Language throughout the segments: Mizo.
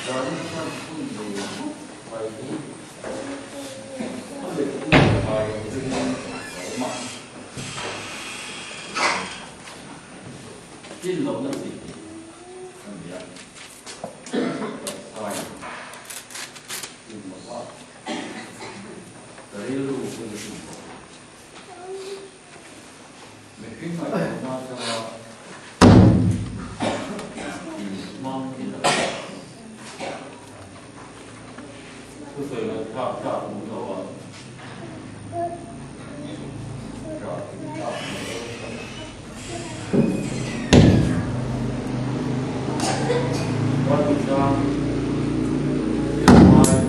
Zanin hman hun nei mup mai hi a let hun thai ang ringin a awm a. Tlin lohna chi hi a ni a, taksain tlin lova ka rilru hun a tlin bawk. Mihring ngaihtuahna atanga inhmang ni lo. Thusawi ngaihthlak tlak awm lo a, ṭah tih tlak mai lo tak. Bible chang Jeremiah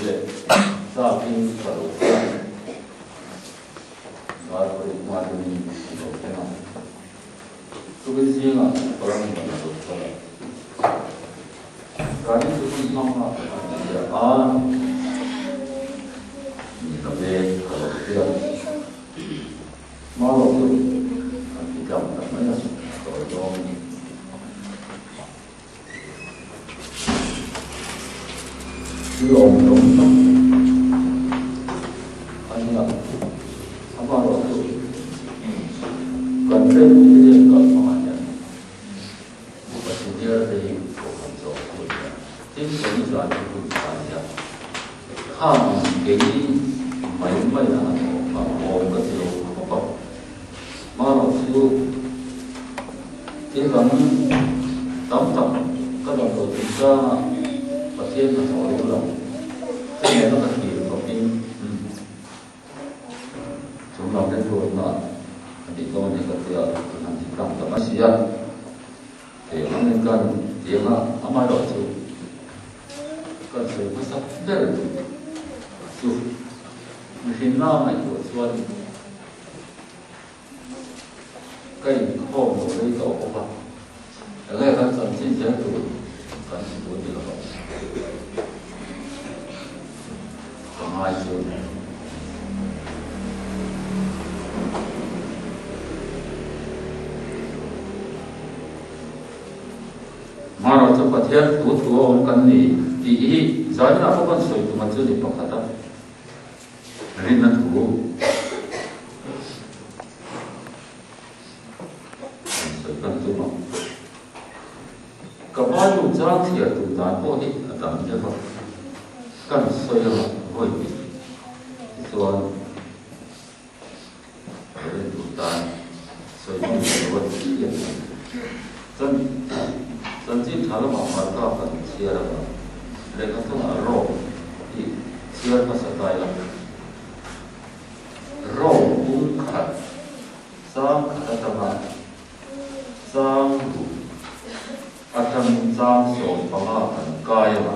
leh Dar pawh hma deuhin a lo thleng a, tukin zingah Param ban a lo kal a. Zanin chu hun hmang a an ti a, ni ka vek ka lo hria. Hma lo chu an ti tlang ta mai a, sawi dawn a ni. Thil awm lo tak a ni a, amaherawhchu kan tlem te hian kal hmangah hian upa senior te hi kohhran zawk thu a ni a, tin keini zan hi hun tha a ni a, khang kei mai mai a han awm kha awm ka ti lo khawp a, amaherawhchu Thil dang tam tak ka dam lo chungchanga Pathian hnathawh a lo lang. Ka nena ka thlir tawpin chung lam remruatna a nih dawn hi ka tia kan han ti tlang ta mai si a. Kei angin kan ti anga amaherawhchu kan sawi hmasa ber chu mihrinna ngaihtuah chuan Ka inkhawm lo rei tawh bawk a, enge kan chanchin zel tur kan hmu tur ni lo ka ngai chu. Hmaraw chu Pathian thu thu a awm kan ni tih hi zaninah pawh kan sawi tum a chu ni pakhat a. Rinna thu an sawi kan tum a, ka Bible chang chhiar tum dan pawh hi a dang deuh a, kan sawi anga vawi hnih tichuan ka rin tur tan sawi hmang ve lo a ti a ni. Chan chanchin tha lamah Marka kan chhiar anga lehkha thawngah rawk hi chhiar hmasa ta ila. Rawk bung khat chang khat atanga chang ruk atangin chang 15 kan kai anga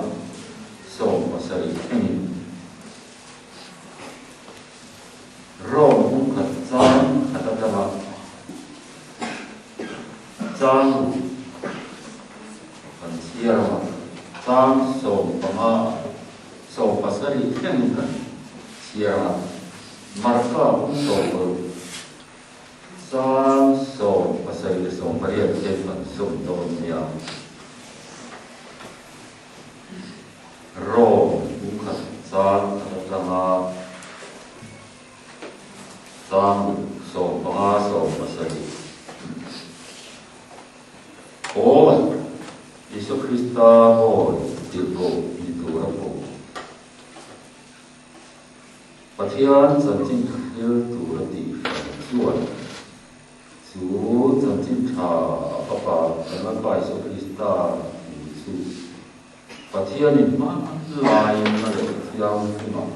17 thlengin. Rawng bung khat chang khat atanga chang ruk kan chhiar anga chang 15 17 thlengin kan chhiar anga Marka bung 16 chang 17 leh 18 te kan sawm dawn nia. Rawng bung khat chang khat atanga chang 15 17. Aw, Isua Krista hawi tirhkoh ni tura pawh Pathian chanchin thil tura tih hran chuan Chu chanchin tha a fapa kan Lalpa Isua Krista thu chu Pathianin hman laiin a leh thianghlimah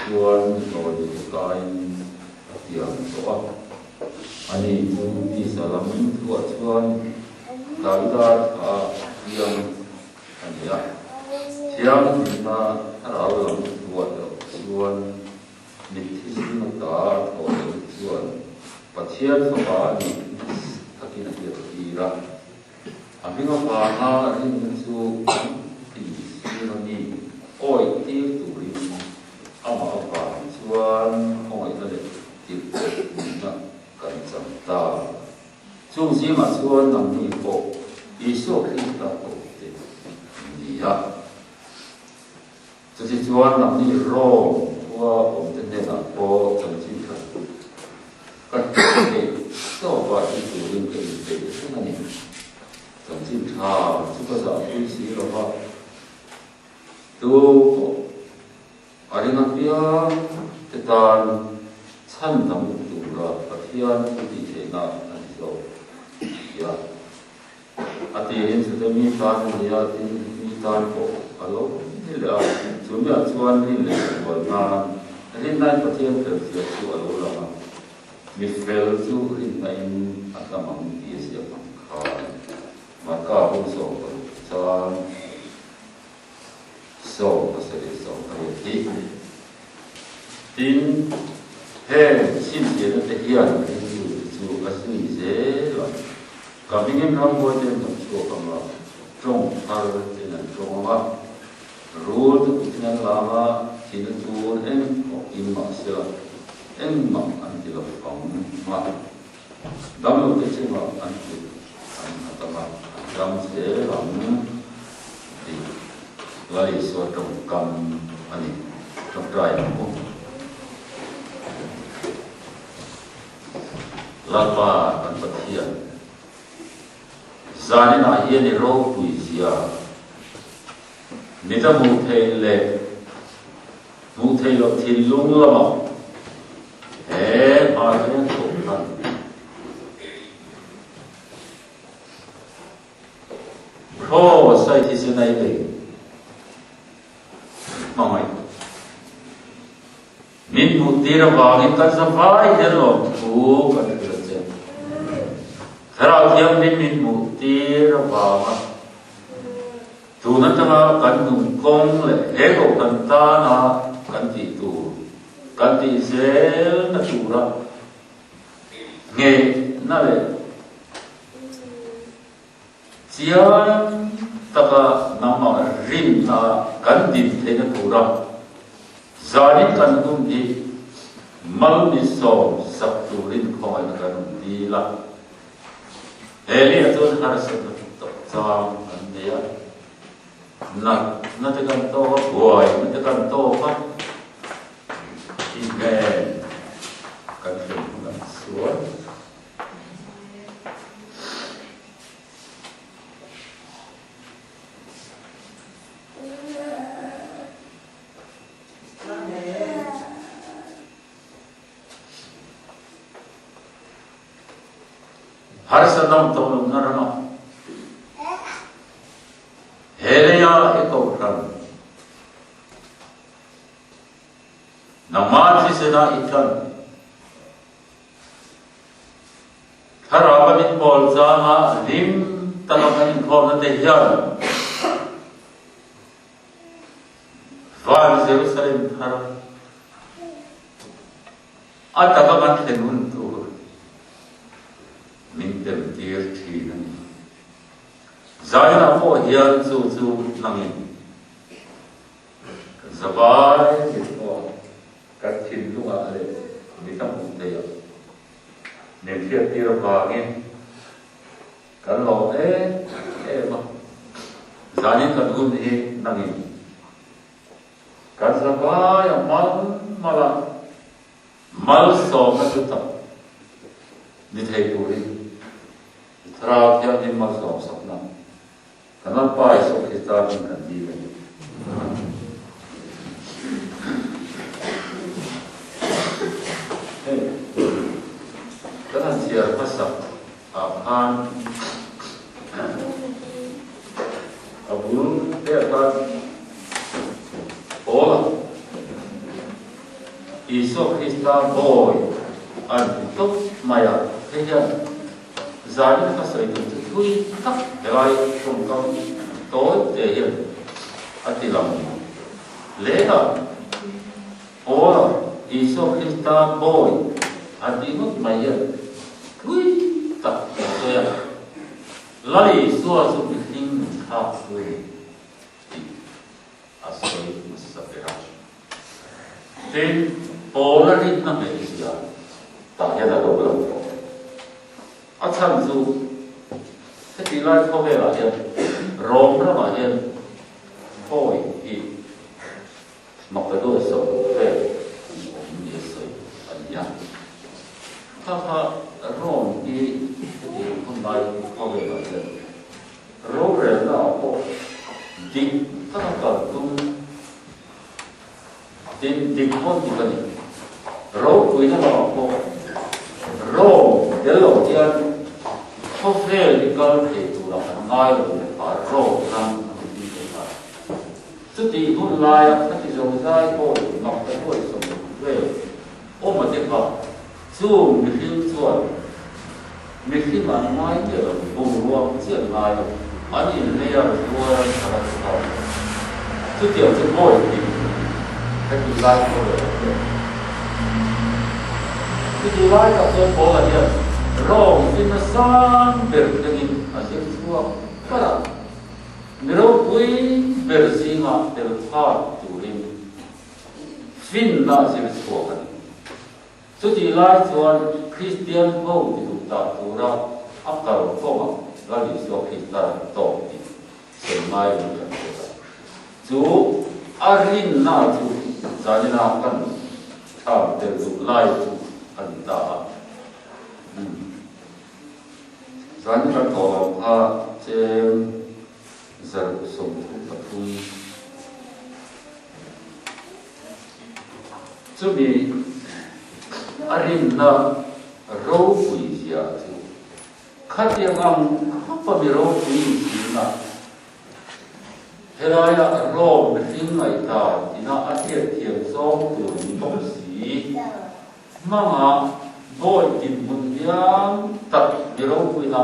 chuan zawi te kaiin a tiam tawh a. Ani chu tisa lam thuah chuan Davida thla a tiang. a ni a. Thianghlimna thlarau lam tuah loh chuan mitthi zinga ta thawh loh chuan Pathian Fapa a nih takin a hriattir a. A hming avanga rinna chu an ti zing a mi awih tir turin amah avang chuan khawngaihna leh tirhkoh nunna kan chang ta. Chung zingah chuan nangni pawh Isua Krista kohte an ni a. Chutichuan nangni Rome khua awmte hnenah pawh chanchin that ka theih tawpah ti turin ka inpeih reng a ni. Chanchin tha chu ka zahpui si lo va, tu pawh a ring apiang te tan chhan dang tura Pathian thu tih theihna a ni zawk ti a. A tirin chute mi tan a nia tin mi tan pawh a lo ni leh a, chu miah chuan rin leh sual nan rinnain Pathian fel zia chu a lo lang a, mi fel chu rinnain a tlam ang tih a ziak ang khan Marka bung 16 chang 7 18 hi. Tin, heng chhinchhiahna te hian ringtute chu a zui zel a, ka hmingin ramhuai ten kan chhuak ang a, tawng thar ten an tawng ang a, rul te kutin an lang a, thihna tur eng pawh in mahsela engmah an ti lo vang a, damlote chungah an kut an nghat ang a, an dam zel ang tih Lal Isua tawngkam a ni. Tawngtai ang u. Lalpa kan Pathian, zaninah hian i ropui zia mita hmuh theih leh hmuh theih loh thinlung lamah he hmarveng kohhran Kraw sai thisen a i lei hmangaih. Min hmuh tir avangin kan zavai hian lawmthu kan hrilh a che. Thlarau Thianghlim min hmuh tir avanga tun atanga kan nung kawng leh he kohhran tana kan tih tur kan tih zelna tura nghehna leh Chiang taka nangmah rinna kan din theihna tura zanin kan hun hi mal min sawm sak turin khawngaihna kan awm dil a. He lehah chuan harsatna tawk chang kan nei a, natna te kan tawk a, buaina te kan tawk a, inhmel kan hrem hunah chuan. Harsa dam tawh lohna ramah he leia i kohhran nangmah thisena i tlan Thlarau kan inpawl changa hlim taka kan inkhawmna te hian Van Jerusalem thar a taka kan thlen hun tur min tem tir thin a ni. Zainah pawh hian chu chu nangin kan zavai mit pawh Kan thinlungah leh mi tam hmuh theih min hriattir avangin kan lawm em em a. Zanin kan hun hi nangin kan zavai a mal mal a, malsawmna chu tak ni thei turin i Thlarau Thianghlim malsawm sakna Kan Lalpa Isua Krista hming kan dil a ni. Hei, kan han chhiar hmasak ah khan a bul te ah khan Paula Isua Krista bawi an ti tawp mai a, hei hian Zanin ka sawi tur chu thui tak helai tawngkam Tawi te hian a ti lang leh a. Paula, Isua Krista bawi a tih ngawt mai hian thui tak a sawi a. Lal Isua chu mihring min thlak chu a ni tih a sawi hmasa ber a. Tin, Paula rinna hmeichhia tah hian a lo lang tawh. A chhan chu heti lai khawvelah hian Rom ramah hian bawi hi Makadua sawm vel an awm ni a sawi a ni a. Kha kha Rome hi heti hun lai khawvelah hian rorelna ah pawh dik taka kal tum tin dik pawh dik a ni. Ropuina lamah pawh Rome tel lo hian khawvel hi kal thei turah an ngai lo leh a Rome ram an ti thei a. Chutih hun laia khati zozai pawh mak ta hnuai sawm vel awm a te kha chu mihring chuan mihring an ngai miah lo, bungrua chi an ngai lo, an inlei a rual an thar a ti kha. Chutiang chu mawi tih heti lai pawh leh lo hian. Chutih lai tak chuan Paula hian Rome finna sang ber thlengin a zir chhuak kar a. Mi ropui ber zingah tel phak turin finna zir chhuak a ni. Chutih lai chuan Kristian ho ti duh tak tura a kal kawngah Lal Isua Krista tawk tih sawi ngai in kan hriat a. Chu a rinna chu zanina kan thlam tel duh lai chu a ni ta a. Zan kan tawh lo kha cheng zarh 33. Chumi a rinna ropui zia chu khatiang ang khawpa mi ropui inchhirna helaia Rome mihring ngaihdan ina a hriatthiam zawng tur ni bawk si. Hmanga bawi dinhmun hiam tak mi ropuina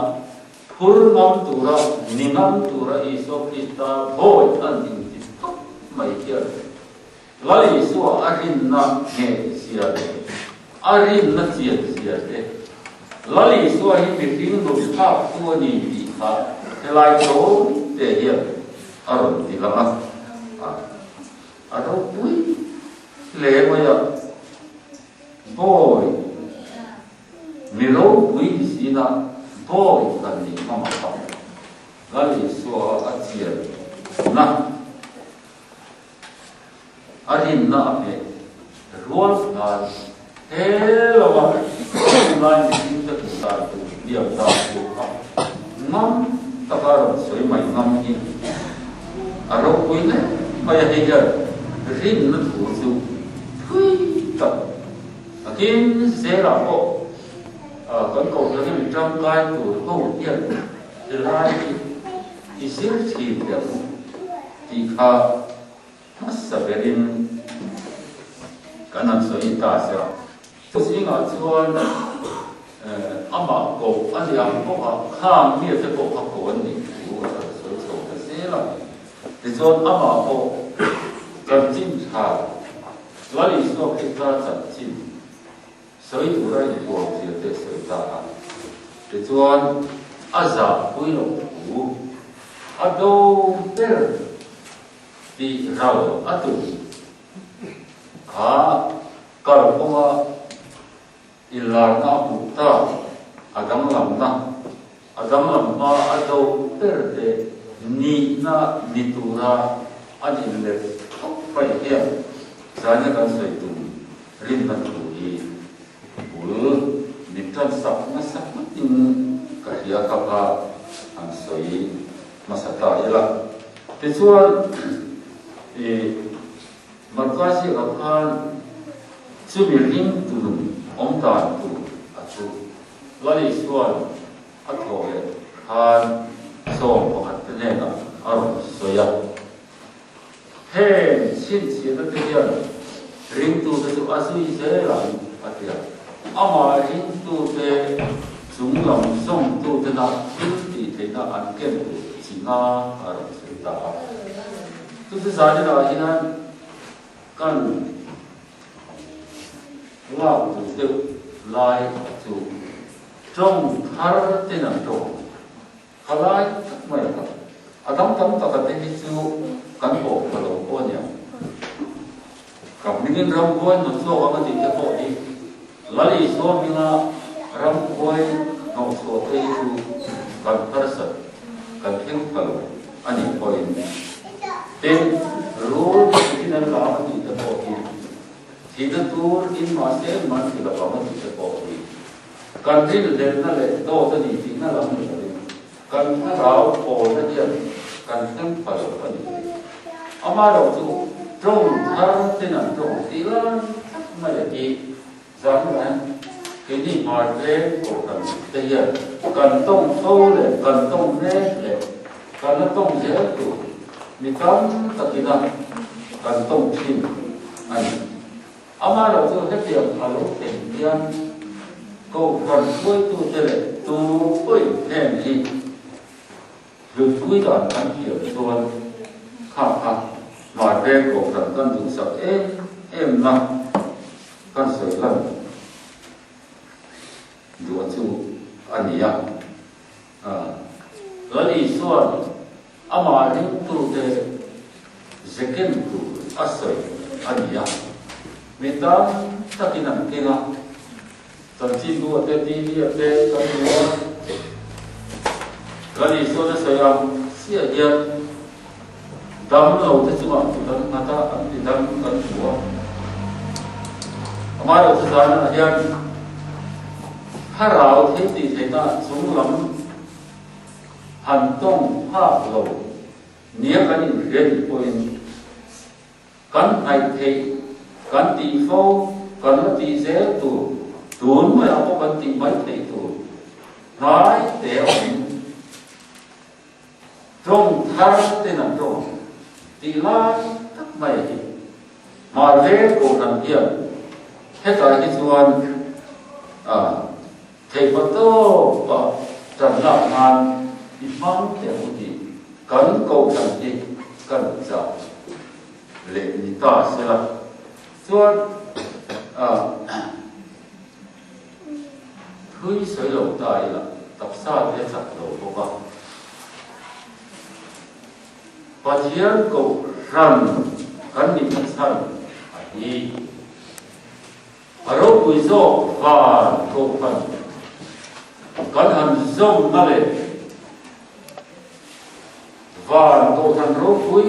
phur ngam tura ni ngam tura Isua Krista bawi an inti tawp mai hian Lal Isua a rinna ngheh zia leh a rinna chian zia te, Lal Isua hi mihring nun thlak tu a ni tih kha helai tawi te hian a rawn ti lang a. A ropui hle mai a, Bawi, mi ropui ni sina bawi kan nih hmang a kha Lal Isua a chian na, a rinna a hmeh rual nghal he lo a, tunlai mihring te hmuh dan tur liam dan tur kha ngam taka rawn sawi mai ngam hi a ropui hle mai a, hei hian rinna thu chu thui tak a kin zelah pawh kan kohhran mi tangkai tur ho hian helai hi i zir thin teh ang u tih kha Hmasa berin kan han sawi ta se a, chu zingah chuan amah koh a ni ang bawk a, khang mi te pawh kha koh an nih thu a rawn sawi chho ta zel a. Tichuan amah pawh chanchin tha, Lal Isua Krista chanchin sawi tura intuam zia te sawi ta a. Tichuan a zahpui loh thu a do ber. Tih ral a tum kha kalkawnga inlarna a hmuh ta, a danglamna, a danglam hma a do ber te nihna ni tura an inlet khawp mai hian zaina kan sawi tum rinna thu hi bul min tan sak nasa hmatin ka hria kha kha an sawi hmasa ta ila. Tichuan, i Marka ziakah khan chumi ringtu nun awm dan tur a chu Lal Isua'n a thawh leh khan 11 te hnenah a rawn sawi a. Heng chhinchhiahna te hian ringtute chu a zui zel ang a ti a. Amah ringtute chung lam zawngtutena thil tih theihna an ken tur. Chi nga a rawn sawi ta a. Chu chu zaninah hian kan lak duh deuh lai chu tawng thar ten an tawng kha lai tak mai a. A dang tam taka te hi chu kan pawh pha lo pawh a niang. Ka hmingin ramhuai hnawt zawk ang a tih te pawh hi Lal Isua hminga ramhuai hnawhchhuah te hi chu kan harsat kan thleng pha lo a nih pawhin tin rul thihna an lam a tih te pawh hi thihna tur in mahse engmah an ti lo vang a tih te pawh hi kan rinhlelhna leh dawt a nih tihna lam ni lovin Kan thlarau pawlna hian kan thleng pha lo a ni. Amaherawh chu tawng thar ten an tawng tih lai tak mai a hi zan hian keini hmartleng kohhran te hian kan tawng fo leh kan tawng mek leh kan la tawng zel tur mi tam takina kan tawng thin a ni. Amaherawh chu hetiang a lo thlen hian Kohhran hruaitute leh tu pawhin heng hi hlutpui dan kan thiam chuan kha kha Hmarveng Kohhran kan duhsak em em na kan sawi lan duh chu a ni a. Lal Isuan Amah ringtute zekem tur a sawi a ni a, mi tam takin an keng a, chanchinbu a te, TV a te kan hmu a, Lal Isuan a sawi ang chiah hian damlo te chungah kut an nghat a, an ti dam kan hmu a. Amaherawhchu zanah hian thlarau thil tih theihna chunglam Han tawng phak lo nia kan inhria nih pawhin kan hnaih theih, kan tih fo, kan la tih zel tur, tun maiah pawh kan tih mai theih tur hnai te a awm. Tawng thar ten an tawng tih lai tak mai a hi. Mahse Kohhran hian hetah hi chuan Theihma tawpa tan lak nan i hmang teh ang u tih kan kohhran hi kan chah leh ni ta sela chuan thui sawi lo ta ila taksa te chak lo bawk a. Pathian kohhran kan nihna chhan a hi. A ropui zawk van kohhran kan han zawmna leh van kohhran ropui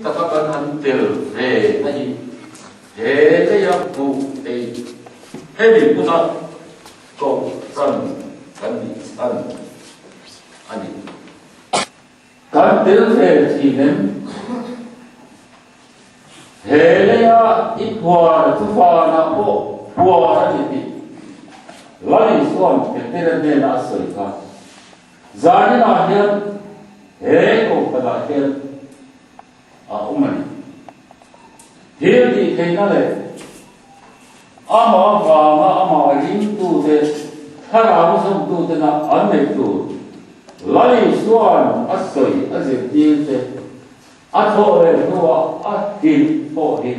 taka kan han tel ve na hi he leia hmuh theih hemi hmuna kohhran kan nih chhan a ni. Kan tel ve thin em? He leia i phuar chu vanah pawh phuar a ni tih Lal Isua'n Petera hnena a sawi kha. Zaninah hian he kohhranah hian a awm a ni. Thil tih theihna leh amah avanga amah ringtute thlarau zawmtutena an neih tur Lal Isua'n a sawi a zirtirte A thawh leh hnuah a hrilh pawh hi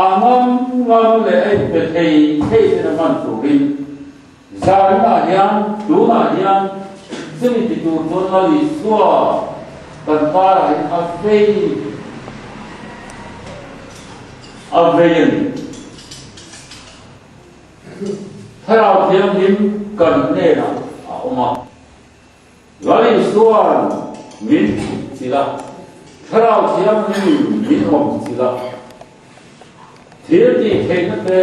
a ngam ngam leh a inpe thei thei ten a hman turin zaninah hian tunah hian chumi ti tur chuan Lal Isua kan karah hian a vei a vei a ni. Thlarau Thianghlim kan hnenah a awm a. Lal Isua'n min chilh a, Thlarau Thianghlim min awm chilh a. Thil tih theihna te,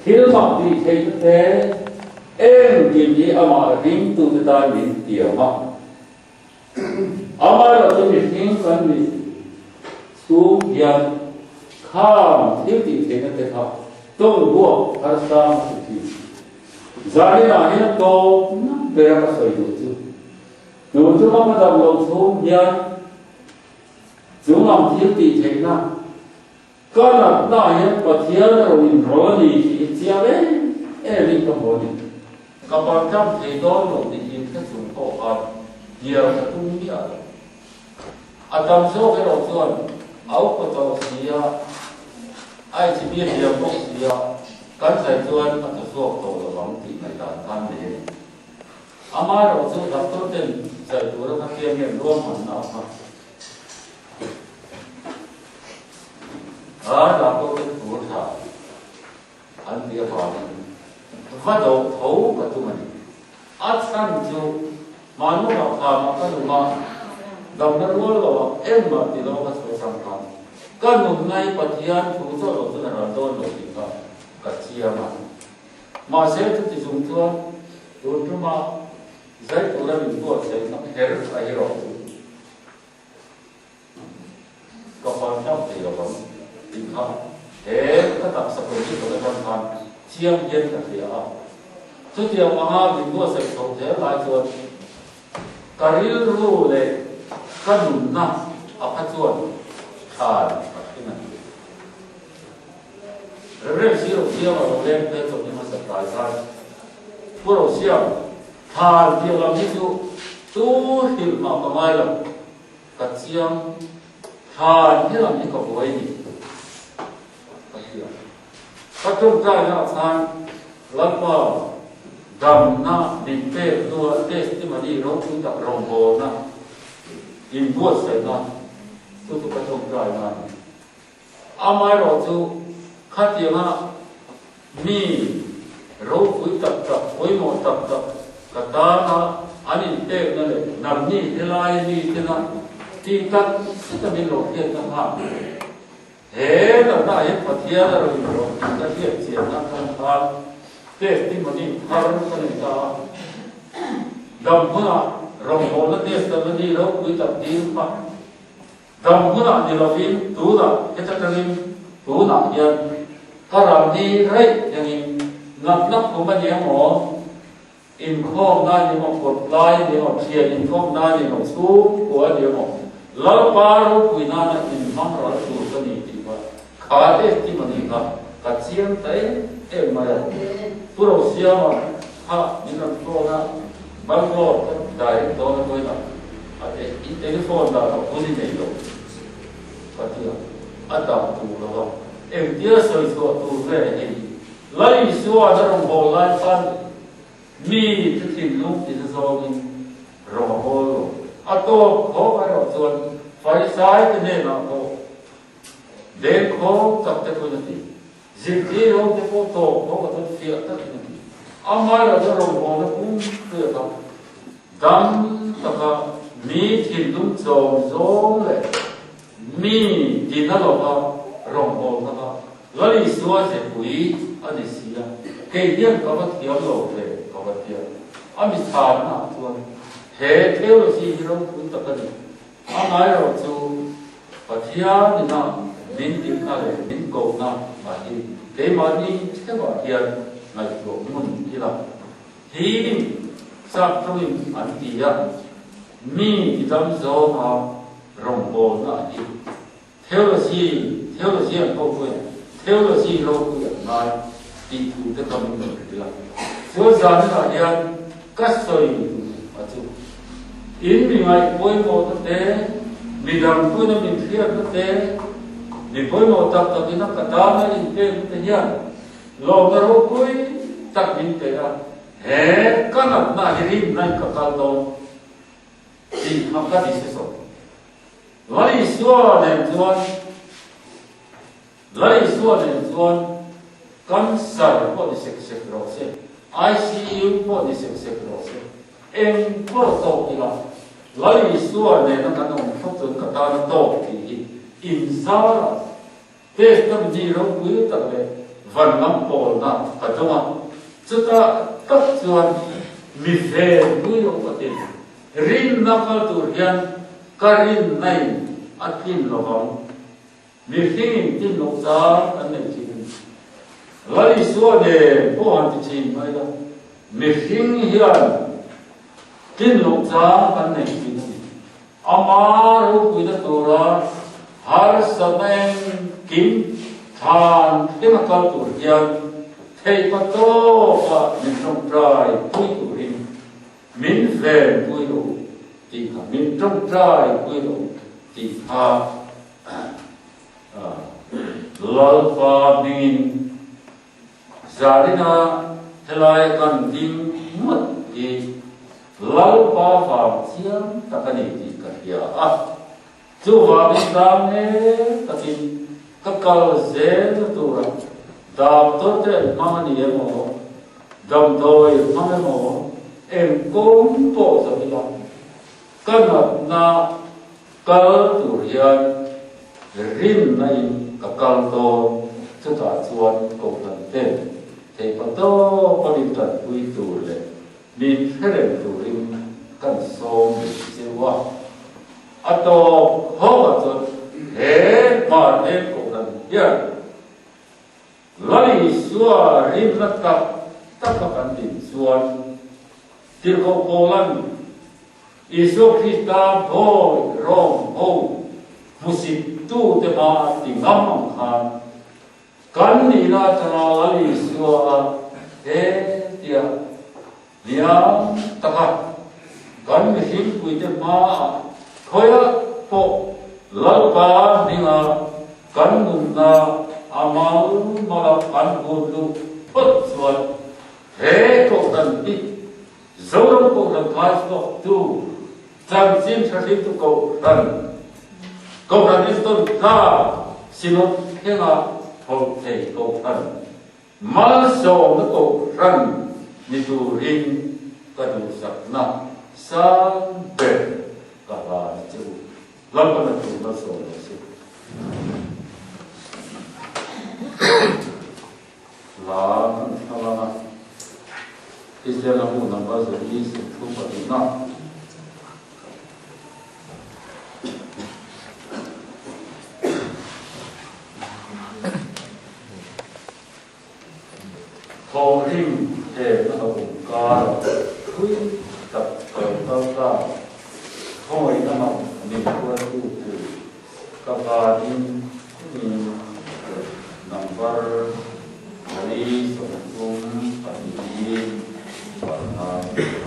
thil mak tih theihna te, engkim hi amah ringtute tan min tiam a. Amaherawhchu mihring kan nih chhung hian khang thil tih theihna te kha tawng buak harsa hmasa thin. Zaninah hian tawpna bera ka sawi duh chu tun chunga ka dam loh chhung hian chung ang thil tih theihna ka natna hian Pathian ro inrawlh a ni tih hi chiang em em in ka hmu a ni. Ka paltlang thei dawn lo tih in hre chung pawh khan. Hnial ka tum miah lo. A tam zawk erawh chuan a upa tawh si a, a inchimir hliam bawk si a, kan zai chuan a thaw chhuak tawh lo ang tih ngaihdan khan nei a ni. Amaherawh chu doctor ten zai tura kha fiam hian ruahmanna a hma a, doctor ten tur tha an tih avangin va dawh tho ka tum a ni. A chhan chu hmanunah khamah ka nung a, damna rual loah engmah ti lo ka sawi chang khan ka nunna hi Pathian thu chauh lo chuan a ral dawn lo tih kha ka chiang a. Mahse chuti chung chuan tun tuma zai tura min buatsaihna kher a hi rawh chu ka fal hlauh thei lo ang tih kha he ka taksa condition atang khan chiang hian ka hria a. Chutiang anga min buatsaih chho zel lai chuan ka rilru leh ka nunna a kha chuan thlan a thleng a ni. Rev. Si Rosiama lo leng te chawhni hmasa tlai khan Pu Rosiam, thlan piah lam hi chu tu hrilh mah ka ngai lo, ka chiang, thlan hi lam hi ka buai ni ka hria. Ka tawngtaina ah khan Lalpa damna min pek hnua testimony ropui tak rawngbawlna inbuatsaihna chu chu ka tawngtaina a ni. Amaherawhchu, khatianga mi ropui tak tak, pawimawh tak tak ka tana an inpekna leh nangni helai mi tena tih tak zeta min lo hriatna khan he natna hian Pathian a rawn inrawlh tih ka hriat chianna atang khan testimony thar ka nei ta a. Dam hunah rawngbawlna testimony ropui tak dil kha Dam hunah ni lovin tunah heta tangin tunah hian ka ram ni raih thlengin natna khum a ni emaw, inkhawmna a ni emaw, kawtlai a ni emaw, thian inkhawmna a ni emaw, chhungkua a ni emaw, Lalpa ropui nana inhmang ral tur ka ni tih kha kha testimony kha ka chiang ta em em mai a. Pu Rosiama kha min rawn phone a, Bangalore ka direct dawn a pawina. A te i telephone dah ka hun i nei lo ka ti a, a dah tur lo va, engtia sawi chhuah tur nge hei Lal Isua na rawngbâwl lai khan mi te thinlung ti na zawngin rawng a bawl lo. A tawp khawp erawh chuan Farisai te hnenah pawh dengkhawng tak te pawhin a ti. Zirtir ho te pawh tawp khawp a chuan fiah takin a ti. Amaherawh chu rawngbawlna pum hriat a, dam taka mi thinlung chawm zawng leh mi tina lova rawngbawlna kha Lal Isua zepui a ni si a, kei hian ka va thiam lo ve ka va ti a. A mi chhanna ah chuan he theology hi ropui tak a ni. Amaherawh chu Pathian ina min dikna leh min kohna ah hi keimahni theuhah hian ngaihtuah hmun ila. Healing sap tawngin an ti a, mi tidam zawnga rawngbawlna a hi theology, theologian ho pawhin theology ropui an ngai tih thu te kha min rawn hrilh a. Chuan zaninah hian ka sawi duh a chu. In mi ngaih pawimawhna te, mi dang puina min hriatna te, mi pawimawh tak takin a ka tana inpekna te hian lawmna ropui tak min pe a, he ka natna hi rinna in ka kal dawn tih kha ka decision. Lal Isua nen chuan Lal Isua nen chuan cancer pawh ni sek sek rawh se, ICU pawh ni sek sek rawh se, eng pawh tawk ila Lal Isua nena kan awm thlawp chuan ka tan a tawk tih hi inzar a, test na mi ropui tak leh van lam pawlna ka dawng a, chutah tak chuan mi ven pui lo ka ti. Rinna kal tur hian ka rinna in a tlin lovang. Mihringin tin loh zar an nei thin a ni. Lal Isua nen pawh han ti thin mai la, mihring hian tin loh zar kan nei thin a ni. Ama ropuina tura harsatna engkim thlan thleng a kal tur hian theihpa tawka min tawngtai pui turin min venpui lo. Tih kha min tawngtai pui lo tih kha Lalpa hmingin Zarina helai kan ding ngawt hi Lalpa vang chiang tak a ni tih ka hria a, chuvangin tlang takin ka kal zel tura doctor te an hmang a ni emaw, damdawi an hmang emaw, eng kawng pawh zawh ila ka natna kal tur hian rinna in ka kal dawn, chutah chuan kohhran ten theihpa tawpa min tanpui tur leh min hre reng turin kan sawm leh cheu a. A tawp hawkah chuan he hmarheng kohhran hian Lal Isua rinna tak taka kan din chuan Tirhkoh Paula'n Isua Krista bawi rawng ho hmusittute hma a ti ngam ang khan kan nihna atanga Lal Isua a he tia liam taka kan mihringpuite hmaah khawiah pawh Lalpa hminga kan nunna a mal mala kan hun luh phawt chuan he kohhran hi Zoram kohhran kai chhuaktu chanchin tha hriltu kohhran, kohhran entawn tlak Synod thlenga thawk thei kohhran, malsawmna kohhran ni turin ka duhsakna sang ber ka hlan a che u. Lalpan a tur malsawm lo se. Hla kan thlang ang a, Kristian lam hun number zali 30 pahnihna. Thawhrim hêlna a awm kârah thui tak ka lo kal ta. Khawngaihna ang min hruaitu tur ka vânin kumin number 432 palngai.